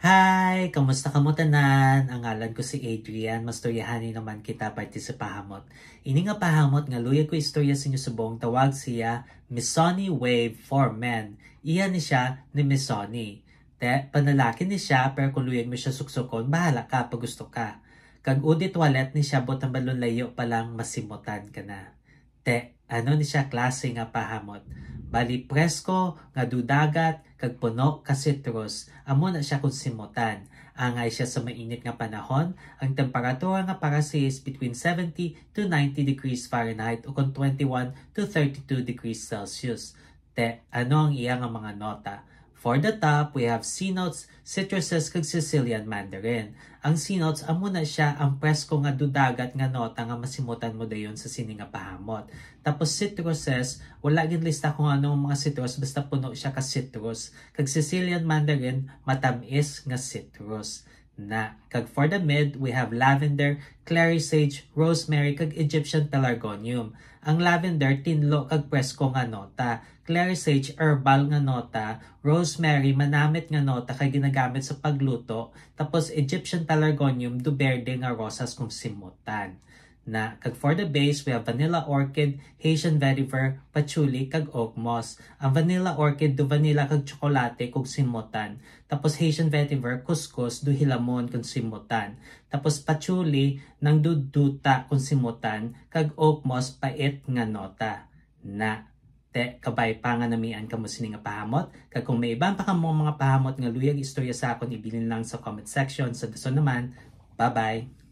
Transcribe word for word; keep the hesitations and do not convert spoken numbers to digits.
Hi! Kamusta kamo tanan? Ang ngalan ko si Adrian. Mastoryahanay naman kita parte sa pahamot. Ini nga pahamot nga luyag ko istorya sa inyo subong tawag siya Missoni Wave for Men. Iya ni siya ni Missoni. Te, panlalaki ni siya, pero kung luyag mo siya suksukon, bahala ka pag gusto ka. Kag eau de toilette ni siya, butang balon layo pa lang masimutan ka na. Te, ano ni siya klase nga pahamot? Bali presko nga dagat kag puno ka citrus, amo na siya kung simutan. Angay siya sa mainit nga panahon, ang temperatura nga para siya is between seventy to ninety degrees Fahrenheit o kon twenty-one to thirty-two degrees Celsius. Te, ano ang iya nga mga nota? For the top, we have sea notes, citruses, kag Sicilian mandarin. Ang sea notes, amo na siya ang presko nga dagat nga nota nga masimutan mo dayon sa sini nga pahamot. Tapos citruses, wala ginlista kung ano ang mga citrus, basta puno siya ka citrus. Kag Sicilian mandarin, matamis nga citrus. Na, kag for the mid, we have lavender, clary sage, rosemary, kag Egyptian pelargonium. Ang lavender, tinlo kag presko nga nota. Clary sage, herbal nga nota. Rosemary, manamit nga nota kay ginagamit sa pagluto. Tapos Egyptian pelargonium, duberde nga rosas kung simutan. Na, kag for the base, we have vanilla orchid, Haitian vetiver, patchouli, kag oak moss. Ang vanilla orchid, daw vanilla kag tsokolate kung simutan. Tapos Haitian vetiver, kuskus, daw hilamon kung simutan. Tapos patchouli, nang daw duta kung simutan, kag oak moss, pait nga nota. Na, te, kabay pa nga namian kamo sini nga pahamot. Kag kung may iban pa kamo mga pahamot nga luyag istorya sa akon, ibilin lang sa comment section. Sa dason naman, bye-bye!